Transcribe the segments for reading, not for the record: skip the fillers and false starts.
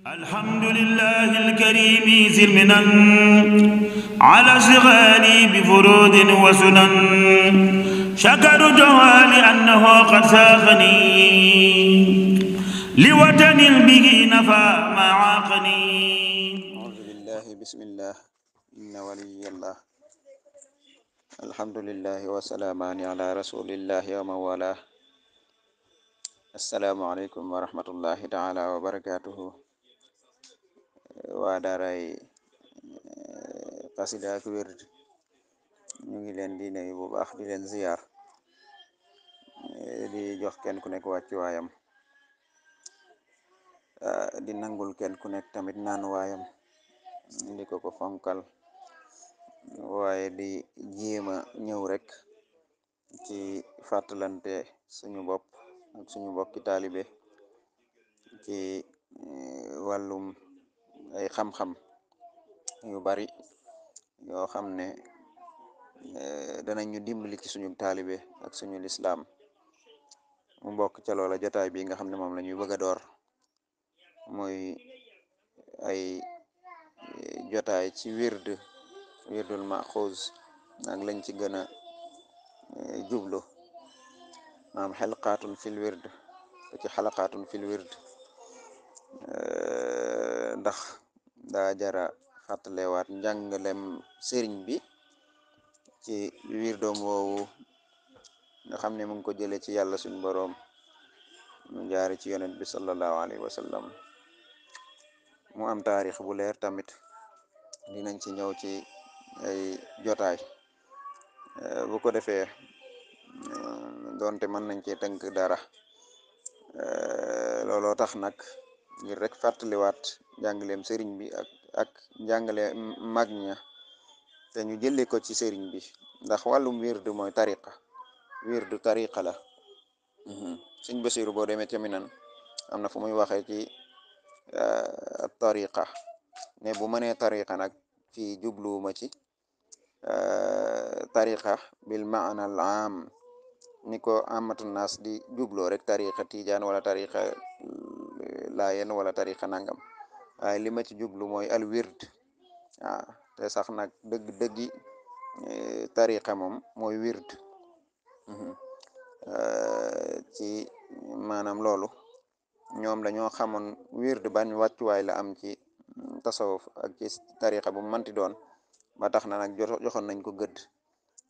الحمد لله الكريم ذي المنن على اشتغالي بفروض وسنن شكرته لأنه قد ساقني لوطن به نفى ما عاقني. أعوذ بالله بسم الله إن ولي الله الحمد لله وسلامان على رسول الله ومن والاه. السلام عليكم ورحمة الله تعالى وبركاته. waa daaray xasida ak wird ñu ngi leen di nuyu bu baax di leen ziyaar di jox kenn ku nekk wàccu waayam di nangul kenn ku nekk tamit naan waayam di ko fonkal waaye di jéema ñëw rek ci fàttalante suñu bopp ak suñu bokki taalibe ci wàllum ay xam-xam yu bari yoo xam ne danañ ñu dimbali ci suñu taalibe ak suñu lislaam mu bokk ca loola jotaay bi nga xam ne moom la ñuy bëgg a door muy ay jotaay ci wirdul maxuuz ak lañ ci gën a jublu maam xalqaatun fil wird ci xalaqaatun fil wird ndax daa jara fàttalewaat njàngalem sëriñ bi ci wirdoom woowu nga xam ne mu ngi ko jële ci yàlla suñ boroom mu jaari ci yonent bi sallallahu alayhi wa sallam mu am taarix bu leer tamit dinañ ci ñëw ci ay jotaay bu ko defee doonte mën nañ cee tënk dara looloo tax nag ngir rek fàttaliwaat njàngaleem sëriñ bi ak njàngale mag ña te ñu jële ko ci sëriñ bi ndax wàllum wirdu mooy wirdu tariqa la. Sëñ Basiru boo demee ca Minan am na fu muy waxee ci tariqa ne bu mënee tariqa nag fii jubluwuma ci tariqa bil maana al am ni ko amatu naas di jubloo rek tariqa tijaan wala tariqa layen wala tariqa nangam waaye li ma ci jublu mooy al wird te sax nag dëggi tariqa moom mooy wird ci maanaam loolu ñoom dañoo xamoon wird ban wàccuwaay la am ci tasawuf ak ci tariqa bu manti doon ba tax na nag joxoon nañ ko gëdd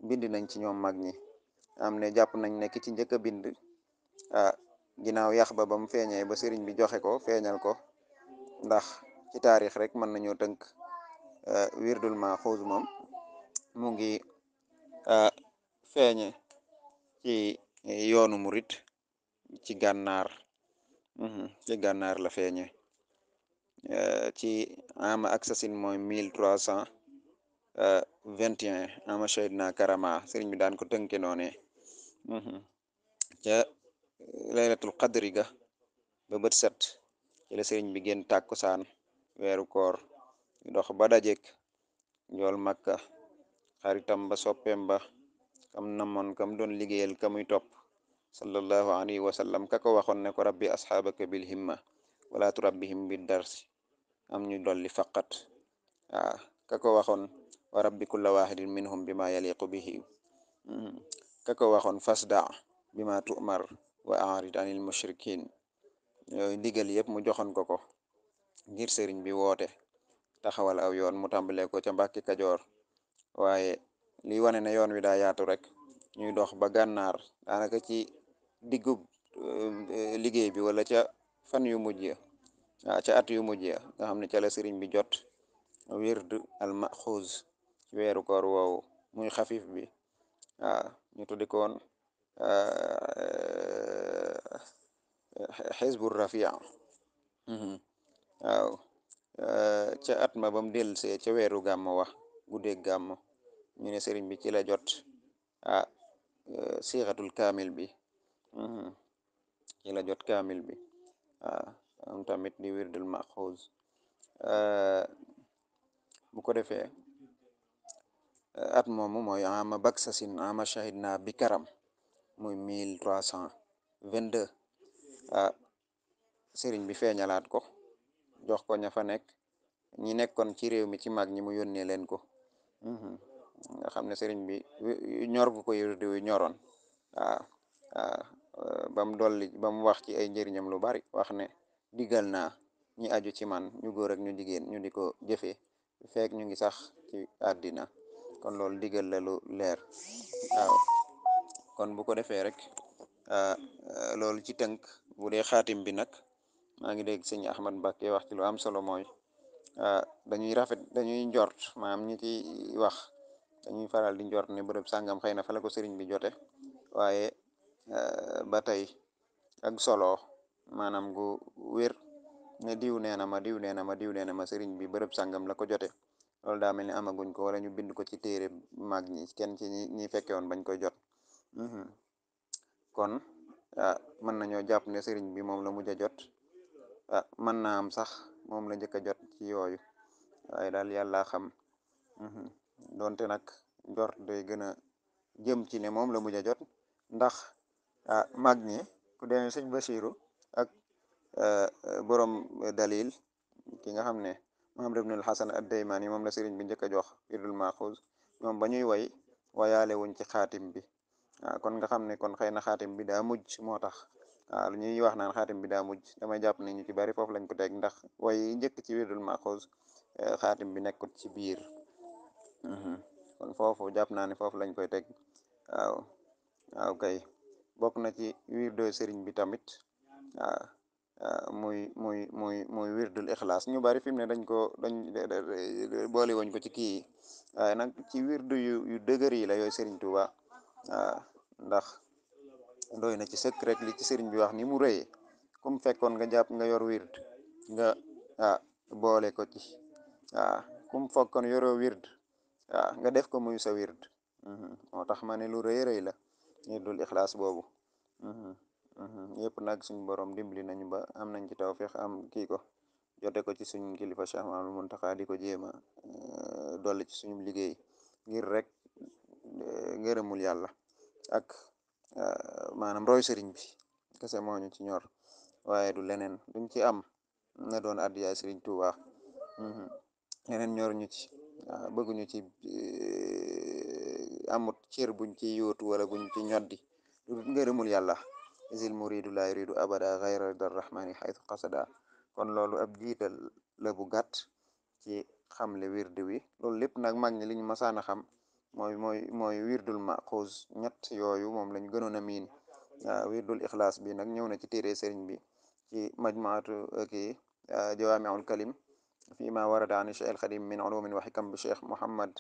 bind nañ ci ñoom mag ñi am ne jàpp nañ ne ki ci njëkk a bind ginnaaw yax ba mu feeñee ba sëriñ bi joxe ko feeñal ko ndax ci taarix rek mën nañoo tënk wirdul maxuuz moom mu ngi feeñe ci yoonu murit ci gànnaar la feeñe ci ama aksasin mooy 1321 ama shahidna karama sëriñ bi daan ko tënke noone ca laylatul qadri ga ba bët set ci la sëriñ bi génn tàkkusaan weeru koor dox ba dajek njool makka xaritam ba soppeem ba kam namoon kam doon liggéeyal ka muy topp sallallahu alayhi wa sallam ka ko waxoon ne ko rabbi asxaabaka bil himma wala turabbihim bid darsi am ñu dolli faqat ka ko waxoon wa rabbi kulla wahidin minhum bima yaliqu bihi ka ko waxoon fasda bima tu'mar wa a'rid anil mushrikin yooyu ndigal yëpp mu joxoon ko ngir sëriñ bi woote taxawal aw yoon mu tàmbalee ko ca Mbàkke Kajoor waaye li wane ne yoon wi daa yaatu rek ñuy dox ba gànnaar daanaka ci diggub liggéey bi wala ca fan yu mujj ya ca at yu mujj ya nga xam ne ca la sëriñ bi jot wird al maxuuz ci weeru koor woowu muy xafif bi ñu tuddi koon xisbu rafia waaw ca at ma bam delsee ca weeru gàmmo wax guddeeg gàmmo ñu ne sëriñ bi ci la jot siixatul kaamil bi ci la jot kaamil bi am tamit di wirdul maxuuz bu ko defee at moomu mooy ama baksasin ama shahidna bi karam muy 1322 sëriñ bi feeñalaat ko jox ko ña fa nekk ñi nekkoon ci réew mi ci mag ñi mu yónnee leen ko. nga xam ne sëriñ bi ñor gu ko wirdu wi ñoroon. waaw ba mu dolli ba mu wax ci ay njëriñam lu bari wax ne digal naa ñi aju ci man ñu góor ak ñu jigéen ñu di ko jëfee fekk ñu ngi sax ci àddina kon loolu digal la lu leer. waaw kon bu ko defee rek loolu ci tënk bu dee xaatim bi nag maa ngi dégg sëñ Ahmad Mbacké wax ci lu am solo mooy dañuy njort maanaam ñi ci wax dañuy faral di njort ne bërëb sàngam xëy na fa la ko sëriñ bi jote waaye ba tey ak solo maanaam gu wér ne diw nee na ma diw nee na ma diw nee na ma sëriñ bi bërëb sàngam la ko jote loolu daa mel ni amaguñ ko wala ñu bind ko ci téere mag ñi kenn ci ñi fekke woon bañ koy jot. kon mën nañoo jàpp ne sëriñ bi moom la mujj a jot mën naa am sax moom la njëkk a jot ci yooyu waaye daal yàlla xam. donte nag njort day gën a jëm ci ne moom la mujj a jot ndax mag ñi ku demee sëñ Basiru ak borom dalil ki nga xam ne Muhammad ibnul Hasan ad-Daymaani moom la sëriñ bi njëkk a jox wirdul Maxuus ñoom ba ñuy way wayaale wuñ ci xaatim bi. kon nga xam ne kon xëy na xaatim bi daa mujj moo tax lu ñuy wax naan xaatim bi daa mujj damay jàpp ne ñu ci bari foofu lañ ko teg ndax way njëkk ci wirdul Maxuus xaatim bi nekkut ci biir. kon foofu jàpp naa ne foofu lañ koy teg. waaw kay bokk na ci wirdo sëriñ bi tamit muy wirdul ixlaas ñu bari fi mu ne dañ boole woñ ko ci kii waaye nag ci wirdu yu dëgër yi la yooyu sëriñ Tuuba ndax doy na ci sëkk rek li ci sëriñ bi wax ni mu rëyee kum fekkoon nga jàpp nga yor wird nga boole ko ci kum fekkoon yoroo wird nga def ko muy sa wird. moo tax ma ne lu rëy rëy la wirdul ixlaas boobu. yëpp nag suñ borom dimbali nañu ba am nañ ci tawfeex am kii ko jote ko ci suñ kilifa Cheikh Mamadou Muntaxa di ko jéema dolli ci suñu liggéey ngir rek ngërëmul yàlla ak maanaam roy sëriñ bi kese moo ñu ci ñor waaye du leneen duñ ci am na doon addiyaay sëriñ Tuuba. leneen ñor ñu ci bëgguñu ci amut cër buñ ci yóotu wala buñ ci ñoddi lu ngërëmul yàlla isil muridu la yuridu abada xayra dar rahmani xaytu qasada kon loolu ab jiital la bu gàtt ci xamle wirdu wi loolu lépp nag mag ñi li ñu masaan a xam mooy wirdul maxuus ñett yooyu moom lañ gënoon a miin. wirdul ixlaas bi nag ñëw na ci téere sëriñ bi ci majmuatu kii jawaamiul kalim fi ma warada an cheikh al xadim min ulumin wa xikam bi cheikh Muhammad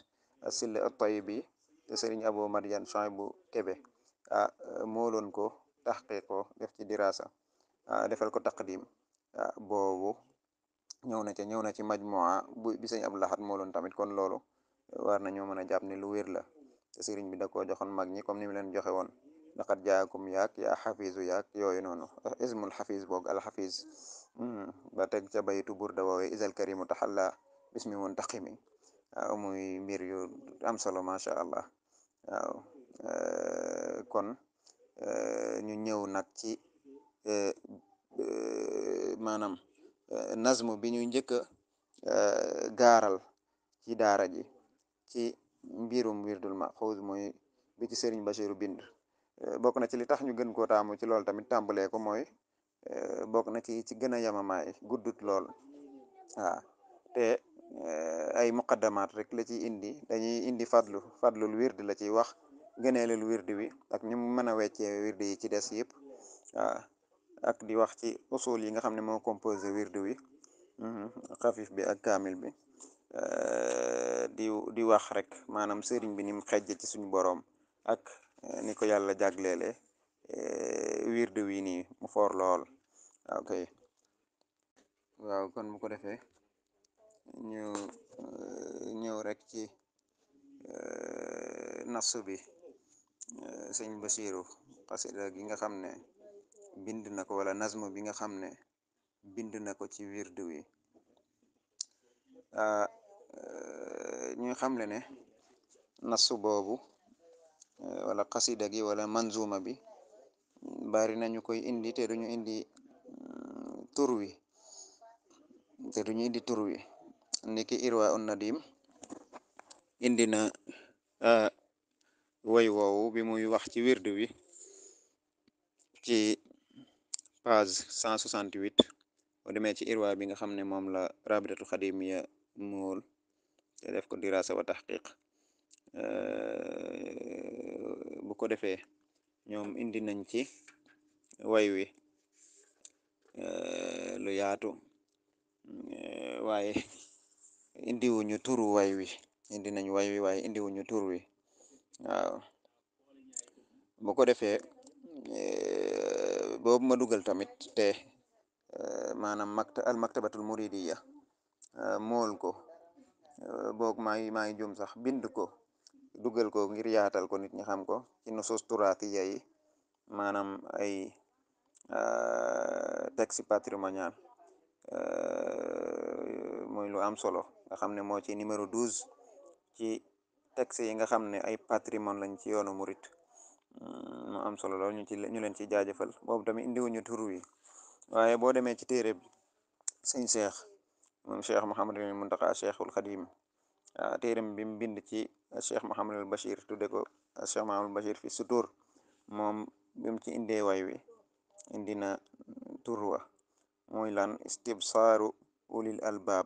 Sill at-Tayyibi te sëriñ Abo Madian Chouaïbou Kébé mooloon ko taxqiq ko def ci dirasa defal ko taqdim boobu ñëw na ci majmua bi sëñ Abdou Lahad mooloon tamit kon loolu war nañoo mën a jàpp ne lu wér la te sëriñ bi da koo joxoon mag ñi comme ni mu leen joxe woon laqad jaakum yaak yaa xafisu yaak yooyu noonu ismul xafis boog alxafis ba teg ca baytu burda woowee isal karimu taxalla bismi muntaqimi muy mbir yu am solo macha allah. kon ñu ñëw nag ci maanaam nazmu bi ñu njëkk a gaaral ci daara ji ci mbirum wirdul maxuus mooy bi ci sëriñ Basiru bind bokk na ci li tax ñu gën koo taamu ci loolu tamit tàmbalee ko mooy bokk na ci gën a yamamaay guddut lool te ay muqaddamaat rek la ciy indi dañuy indi fadlul wird la ciy wax gëneelul wird wi ak ni mu mën a weccee wird yi ci des yëpp ak di wax ci usul yi nga xam ne moo composé wird wi xafif bi ak kaamil bi di wax rek maanaam sëriñ bi ni mu xejj ci suñu boroom ak ni ko yàlla jagleele wird wi nii mu foor lool. waaw kon bu ko defee ñu ñëw rek ci nasu bi sëñ Basiru xasida gi nga xam ne bind na ko wala nazmu bi nga xam ne bind na ko ci wird wi ñu xamle ne nasu boobu wala xasida gi wala manzuma bi bari nañu koy indi te duñu indi tur wi te duñu indi tur wi niki irwa un nadim indi na woy woowu bi muy wax ci wirdu wi ci page 168 boo demee ci irwa bi nga xam ne moom la rabitatul xadimiya muul te def ko dirasa wa taxqiq bu ko defee ñoom indi nañ ci way wi lu yaatu waaye indiwuñu turu way wi indi nañ way wi waaye indiwuñu tur wi waaw bu ko defee boobu ma dugal tamit te maanaam al maktabatul muridiya mool ko boog maa ngi jum sax bind ko dugal ko ngir yaatal ko nit ñi xam ko ci nusus turaatiya yi maanaam ay texte patrimonial muy lu am solo nga xam ne moo ci numéro 12 ci texte yi nga xam ne ay patrimoine lañ ci yoonu murit mu am solo lool ñu leen ci jaajëfal boobu tamit indiwuñu tur wi waaye boo demee ci téere bi sëñ Cheikh moom Cheikh Mouhamadul Muntaqa Cheikhul Xadim téeram bi mu bind ci Cheikh Mouhamadul Bachir tudde ko Cheikh Mouhamadul Bachir fi sutur moom bi mu ci indee way wi indi na tur wa muy lan istibsaaru ulil albaab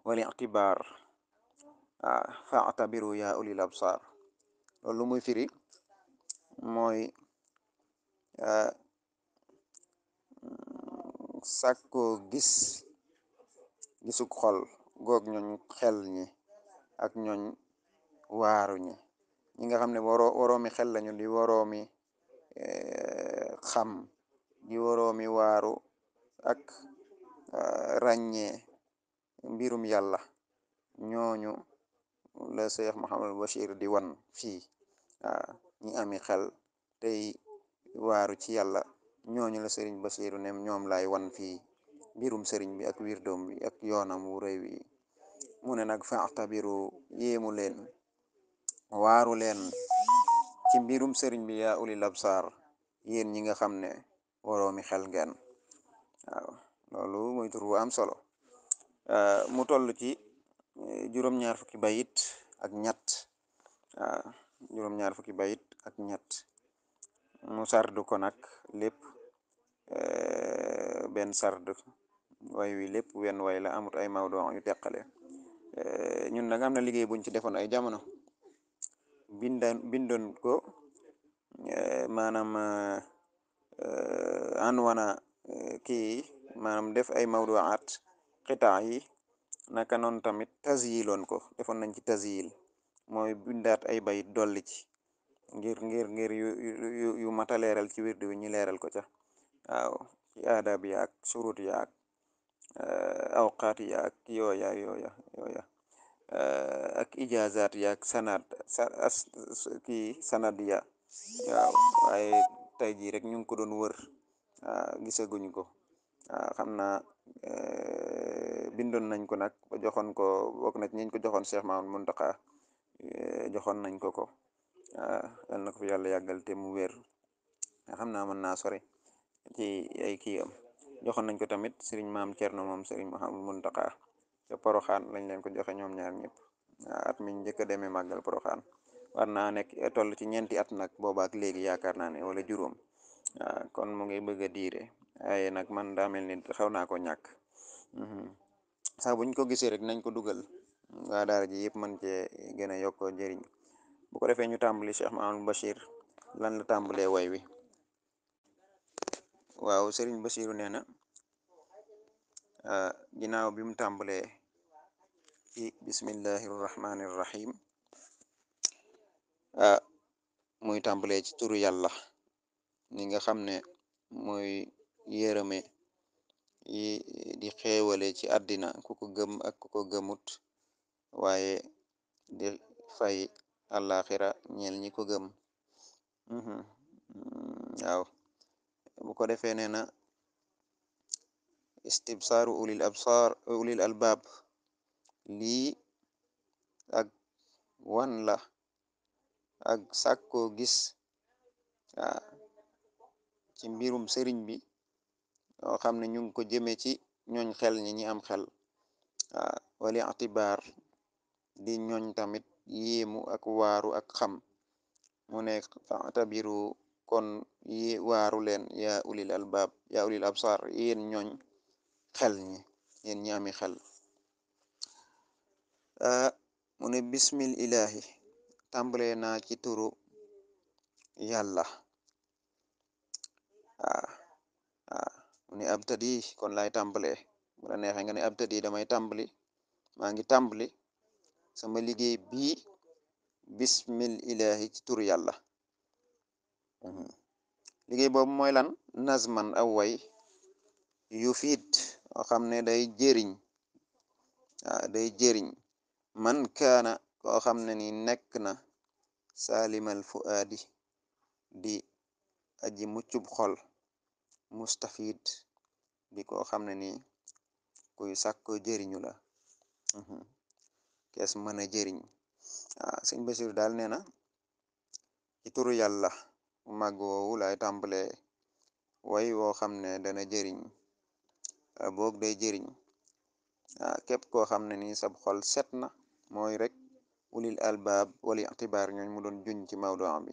wal ictibaar faatabiru ya ulil absaar loolu muy firi mooy sàkkoo gisuk xol goog ñooñ xel ñi ak ñooñ waaru ñi nga xam ne woroomi xel lañu di woroomi xam di woroomi waaru ak ràññee mbirum yàlla ñooñu la Cheikh Mouhamadul Bachir di wan fii ñi ami xel tey waaru ci yàlla ñooñu la sëriñ Basiru ne ñoom lay wan fii mbirum sëriñ bi ak wirdoom bi ak yoonam wu rëy wi mu ne nag fa'tabiru yéemu leen waaru leen ci mbirum sëriñ bi yaa ulil absaar yéen ñi nga xam ne woroomi xel ngeen waaw loolu muy tur bu am solo mu toll ci juróom-ñaar fukki bayit ak ñett waaw juróom-ñaar fukki bayit ak ñett mu sardu ko nag lépp benn sard way wi lépp wenn way la amut ay mawdo yu teqale ñun nag am na liggéey buñ ci defoon ay jamono bindoon ko maanaam anwana kii maanaam def ay mawduaat xitaa yi naka noonu tamit tasyiloon ko defoon nañ ci tasyil mooy bindaat ay bayit dolli ci ngir yu mata leeral ci wirdu wi ñu leeral ko ca waaw ci aadab yaak surut yaak awqaat yaak yooya ak ijazaat yaak sanad ya waaw waaye tey jii rek ñu ngi ko doon wër gisaguñ ko xam naa bindoon nañ ko nag ba joxoon ko bokk na ci ñiñ ko joxoon Cheikh Mamadou Muntaqa joxoon nañ ko yal na ko fi yàlla yàggal te mu wér xam naa mën naa sori ci ay kii am joxoon nañ ko tamit sëriñ maam Cerno moom sëriñ Mahamadou Muntaqa ca Poroxaan lañ leen ko joxe ñoom ñaar ñëpp at mi njëkk a demee màggal Poroxaan war naa nekk toll ci ñeenti at nag boobaak léegi yaakaar naa ne wala juróom kon mu ngi bëgg a diire waaye nag man daa mel ni xaw naa ko ñàkk sax buñ ko gisee rek nañ ko dugal waa daara ji yëpp man cee gën a yokkoo jëriñ bu ko defee ñu tàmbali Cheikh Mahamadou Bachir lan la tàmbalee way wi waaw Serigne Basiru nee na ginnaaw bi mu tàmbalee ci bismillahi rahmani rahim muy tàmbalee ci turu yàlla ni nga xam ne mooy yërëme yi di xeewale ci àddina ku ko gëm ak ku ko gëmut waaye di fay àllaaxira ñeel ñi ko gëm waaw bu ko defee nee na istibsaaru ulil albaab lii ak wan la ak sàkkoo gis ci mbirum sëriñ bi yoo xam ne ñu ngi ko jëme ci ñooñ xel ñi am xel wali atibaar di ñooñ tamit yéemu ak waaru ak xam mu ne fa'tabiru kon waaru leen yaa ulil albaab yaa ulil absar yéen ñooñ xel ñi yéen ñi ami xel mu ne bismil ilahi tàmbale naa ci turu yàlla mu ne abtadi kon lay tàmbale bu la neexee nga ne abtadi damay tàmbali maa ngi tàmbali sama liggéey bii bismil ilahi ci turu yàlla liggéey boobu mooy lan nazman aw way yu fiit oo xam ne day jëriñ man kaana koo xam ne ni nekk na saalimal fuaadi di aji muccub xol mustafid di koo xam ne ni kuy sàkko jëriñu la kees mën a jëriñ sëñ Basiru daal nee na ci turu yàlla mu màgg woowu lay tàmbale way woo xam ne dana jëriñ boog day jëriñ képp koo xam ne ni sab xol set na mooy rek ulil albaab wali itibaar ñooñ mu doon juñ ci mawduu bi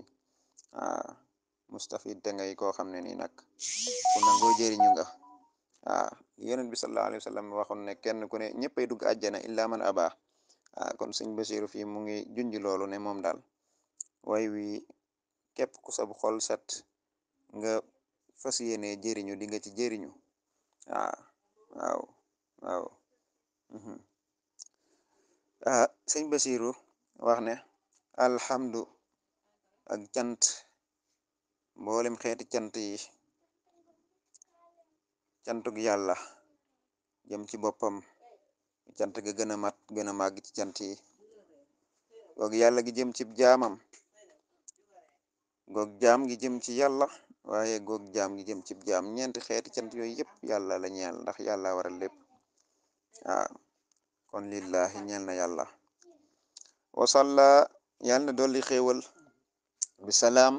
mustafid te ngay koo xam ne ni nag ku nangoo jëriñu nga yonent bi sallallahu alayhi wa sallam waxoon ne kenn ku ne ñëppay dugg àjjana illa man aba kon sëñ Basiru fii mu ngi junj loolu ne moom daal way wi képp ku sab xol set nga fas yéene jëriñu di nga ci jëriñu waaw sëñ Basiru wax ne alhamdu ak cant mboolem xeeti cant yi cantug yàlla jëm ci boppam cant ga gën a mat gën a màgg ci cant yi goog yàlla gi jëm ci jaamam goog jaam gi jëm ci yàlla waaye goog jaam gi jëm ci jaam ñeenti xeeti cant yooyu yëpp yàlla la ñeel ndax yàlla waral lépp kon lillahi ñeel na yàlla wasalla yàlla na dolli xéewal bi salaam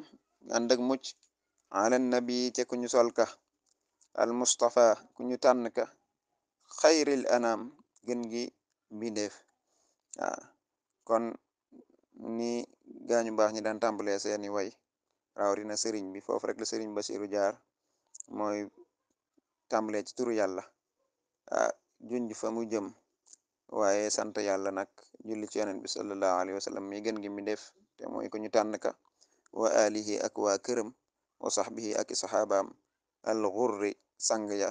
ànd ak mucc ala nabi te ku ñu solka al mustafa ku ñu tànn ka xayril anam gën gi mbindeef kon ni gaañu baax ñi daan tàmbalee seeni way rawatina sëriñ bi foofu rek la sëriñ Basiru jaar mooy tàmbalee ci turu yàlla junj fa mu jëm waaye sant yàlla nag julli ci yonent bi sallallahu alayhi wa sallam mi gën gi mbindeef te mooy ku ñu tànn ka wa alihi ak waa këram wa sahbihi ak i saxaabaam al ghurri sang ya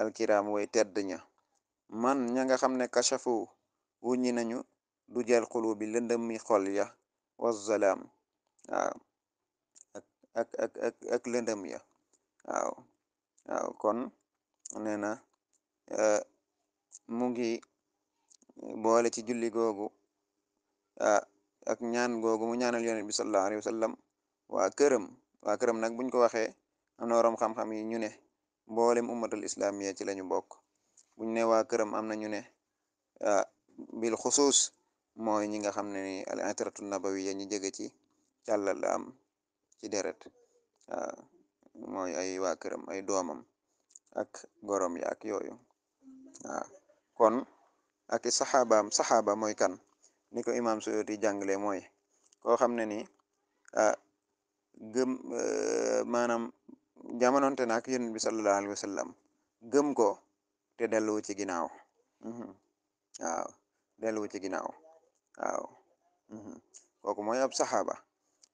alkiram way tedd ña man ña nga xam ne kashafu wuññi nañu du jël xulu bi lëndëm mi xol ya wazalaam ak lëndëm ya kon nee na mu ngi boole ci julli googu ak ñaan googu mu ñaanal yonent bi sallallahu alayhi wa sallam waa këram nag buñ ko waxee am na waroom xam-xam yi ñu ne mboolem ummatul islamiya ci lañu bokk buñ ne waa këram am na ñu ne bil xusuus mooy ñi nga xam ne ni al itratu nabawiya ñi jege ci càllal la am ci deret mooy ay waa këram ay doomam ak gorom ya ak yooyu kon ak i saxaaba mooy kan ni ko imam Suyuti jàngale mooy koo xam ne ni gëm maanaam jamononte na ak yonent bi sallallahu alayhi wa sallam gëm ko te delluwu ci ginnaaw delluwu ci ginnaaw kooku mooy ab saxaaba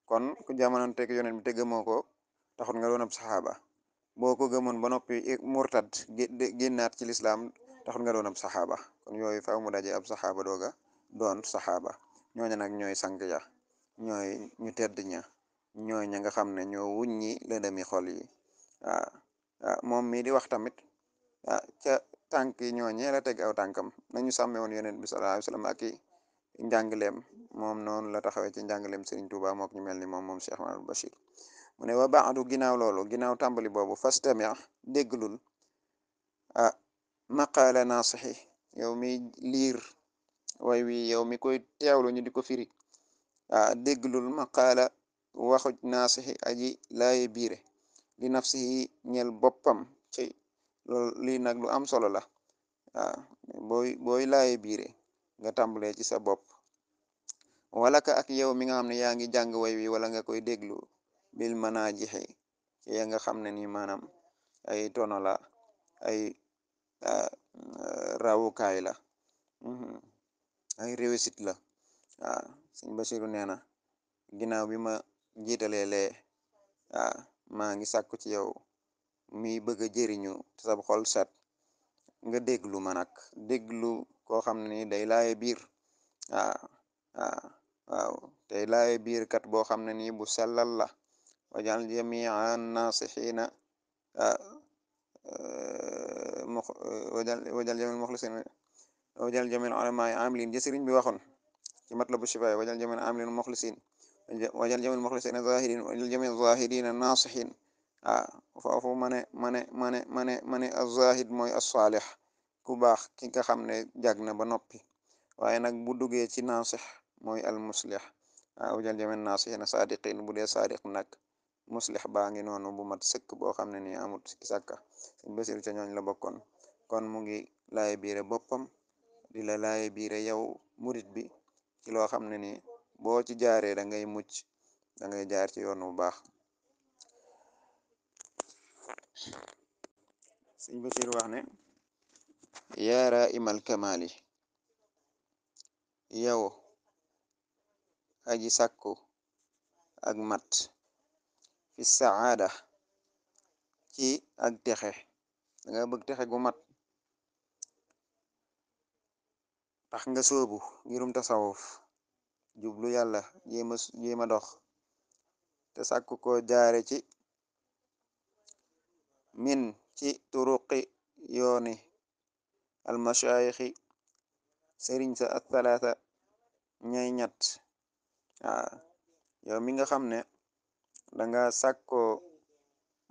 kon ku jamononte ak yonent bi te gëmoo ko taxut nga doon ab saxaaba boo ko gëmoon ba noppi murtad génnaat ci lislaam taxut nga doon ab saxaaba kon yooyu faaw mu daje ab saxaaba dooga doon saxaaba ñooña nag ñooy sang ya ñooy ñu tedd ña ñooy ña nga xam ne ñoo wuññi lëndami xol yi moom mii di wax tamit ca tànk yi ñooñee la teg aw tànkam nañu sàmme woon yonent bi sallallahu alayhi wa sallam ak i njàngaleem moom noonu la taxawee ci njàngaleem Serigne Touba mook ñu mel ni moom Cheikh Mahamadou Bachir mu ne wa baadu ginnaaw loolu ginnaaw tàmbali boobu fastamia dégglul maqaala naasixi yow mi liir way wi yow mi koy teewlu ñu di ko firi dégglul maqaala waxuj naasixi aji laaye biire li nafsihi ñel boppam ci loolu lii nag lu am solo la waaw booy laaye biire nga tàmbalee ci sa bopp wala ka ak yow mi nga xam ne yaa ngi jàng way wi wala nga koy déglu bil manajixi ci ya nga xam ne ni maanaam ay tono la ay rawukaay la ay réussite la waaw sëñ Basiru nee na ginnaaw bi ma jiitalee lee maa ngi sàkku ci yow mi bëgg a jëriñu te sab xol set nga déglu ma nag déglu koo xam ne ni day laaye biir waaw waaw waaw tey laaye biir kat boo xam ne nii bu sellal la wajal jamia nasixiina wajal jamil muxlisin wajal jamil ulamaay amilin ji sëriñ bi waxoon ci matlabu shifaay wajal jamil amilin muxlisin wajal jamil muxlisin zahirin wajal jamil zahirina nasixin foofu ma ne azahid mooy as-saalix ku baax ki nga xam ne jag na ba noppi waaye nag bu duggee ci naasix mooy al muslix wajal jamil nasixina sadiqin bu dee sadiq nag muslix baa ngi noonu bu mat sëkk boo xam ne nii amut sikki sàkka sëñ Basiru ca ñooñ la bokkoon kon mu ngi laaye biire boppam di la laaye biire yow murit bi ci loo xam ne ni boo ci jaaree da ngay mucc da ngay jaar ci yoon bu baax sëñ Basiru wax ne yaara imal kamali yow aji sàkku ak mat fi saada ci ak texe da nga bëgg texe gu mat tax nga soobu ngirum tasawuf jublu yàlla jéema dox te sàkku ko jaare ci min ci turuqi yooni almashayixi sëriñ sa ak talaata ñay ñett yow mi nga xam ne danga sàkko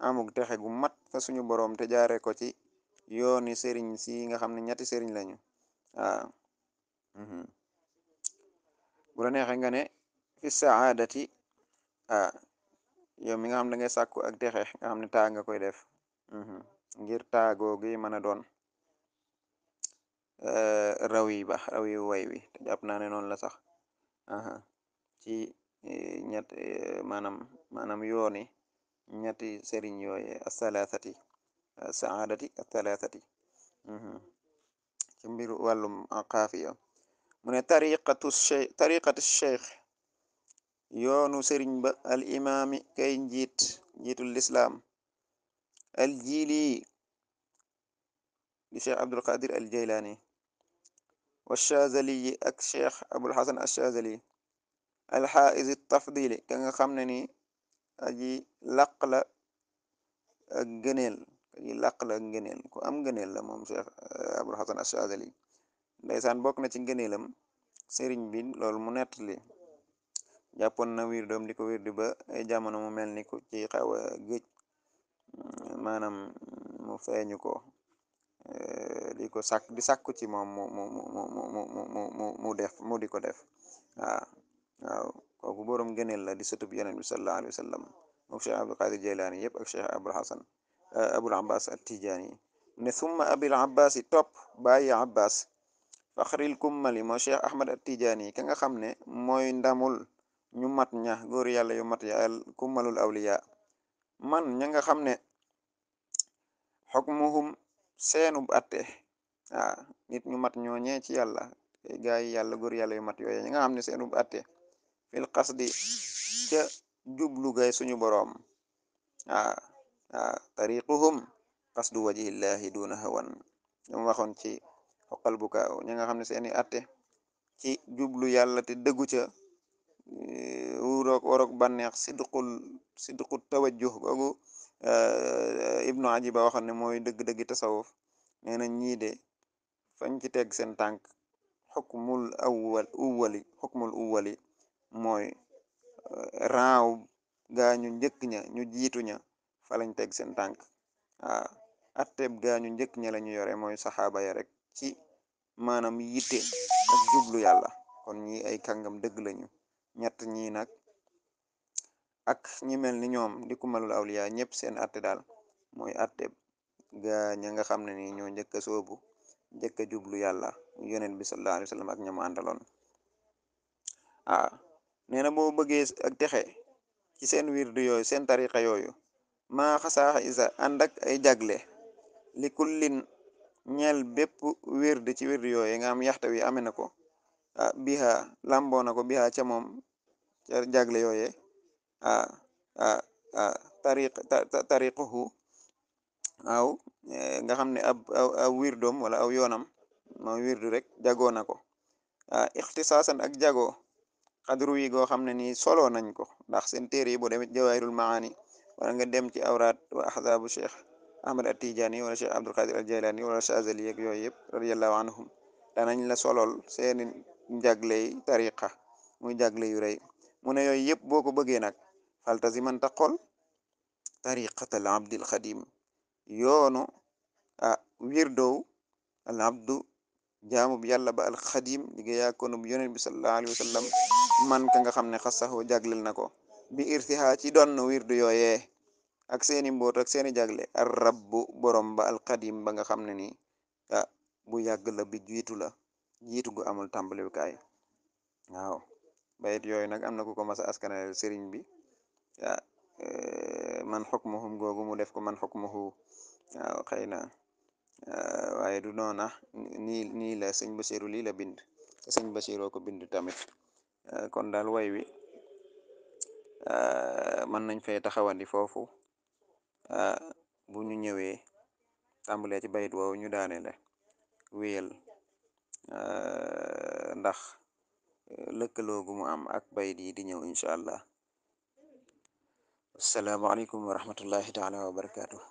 amuk texe gu mat fa suñu boroom te jaare ko ci yooni sëriñ si nga xam ne ñetti sëriñ lañu bu la neexe nga ne fi saadati yow mi nga xam da ngay sàkku ak texe nga xam ne taa nga koy def ngir taagoo gi mën a doon rawi way wi te jàpp naa ne noonu la sax ci ñett maanaam yooni ñetti sëriñ yooye athalathati saadati athalathati ci mbiru wàllum xaafiya mu ne tariqatu cheikh yoonu sëriñ ba al imaami kay njiitul lislaam al jili di cheikh abdul qadir al jaylani wa chazali yi ak cheikh abul hasan al chazali al xaiz tafdili ka nga xam ne ni aji laq la ak ngëneel ku am ngëneel la moom cheikh abul hasan al chazali ndeysaan bokk na ci ngëneelam sëriñ bi loolu mu nettali jàppoon na wiir doom di ko wirdi ba ay jamono mu mel ni ku ci xaw a géej maanaam mu feeñu ko di sàkku ci moom mu di ko def waaw kooku boroom gëneel la di sëtub yonent bi sallallahu alayhi wa sallam moom cheikh abdul qadir jaylaani yëpp ak cheikh abul abbas at tijaani ne summa abil abbas yi topp bàyyi abbas faxril kummali moo cheikh ahmad at tijaani ka nga xam ne mooy ndamul ñu mat ña góor yàlla yu mat ya al kummalul awliya man ña nga xam ne xukmuhum seenub atte nit ñu mat ñooñee ci yàlla gaa yi yàlla góor yàlla yu mat yooye ñi nga xam ne seenub atte fil qasdi ca jublu gay suñu boroom tariquhum qasdu wajihillahi duna hawan ñoom waxoon ci xoqal buka ñi nga xam ne seeni atte ci jublu yàlla te dëggu ca waroog bànneex sidqul tawajjuh googu ibnu ajiba waxoon ne mooy dëgg-dëggi tasawuf nee na ñii de fañ ci teg seen tànk xukmul uwali mooy raaw gaa ñu njëkk ña ñu jiitu ña fa lañ teg seen tànk atteb gaa ñu njëkk ña la ñu yore mooy saxaaba ya rek ci maanaam yitte ak jublu yàlla kon ñi ay kàngam dëgg lañu ñett ñi nag ak ñi mel ni ñoom di kumalul awliya ñëpp seen atte daal mooy atteb gaa ña nga xam ne ni ñoo njëkk a soobu njëkk a jublu yàlla yonent bi sallallahu alayhi wa sallam ak ñamu àndaloon nee na boo bëggee ak texe ci seen wirdu yooyu seen tariqa yooyu maa xasaaxa isa ànd ak ay jagle li kullin ñeel bépp wirde ci wirdu yooyu nga am yaxta wi amee na ko biha lamboo na ko biha ca moom ca jagle yooye tariquhu aw nga xam ne aw wirdoom wala aw yoonam ma wirdu rek jagoo na ko ixtisaasan ak jago xadru yi goo xam ne nii solo nañ ko ndax seen téere yi boo demit jawaahirul maani wala nga dem ci awraat wa ahzaabu cheikh ahmad atijani wala cheikh abdul qadir al jaylani wala chazali yeeg yooyu yëpp radiallahu anhum danañ la solol seeni jagley tariqa muy jagle yu rëy mu ne yooyu yëpp boo ko bëggee nag faltaziman taqol tariqatal abdil xadim yoonu wirdow al abdu jaamu bi yàlla ba alxadim liggéeyaa konub yonent bi sallallahu alayhi wa sallam man ka nga xam ne xasaxoo jaglel na ko bi irtihaa ci doon wirdu yooyee ak seeni mboot ak seeni jagle ar rabbu borom ba alxadim ba nga xam ne ni bu yàgg la bi jiitu la jiitu gu amul tàmbaliwukaay waaw bayit yooyu nag am na ku ko mas a askanale sëriñ bi man xukmuhum googu mu def ko man xukmuhu waaw xëy na waaye du noona nii la sëñ Basiru lii la bind te sëñ Basiroo ko bind tamit kon daal way wi mën nañ fay taxawandi foofu bu ñu ñëwee tàmbalee ci bayit woowu ñu daanele wéyal ndax lëkkaloogu mu am ak bayit yi di ñëw incha allah assalaamu aleykum wa rahmatullahi taala wa barakatuh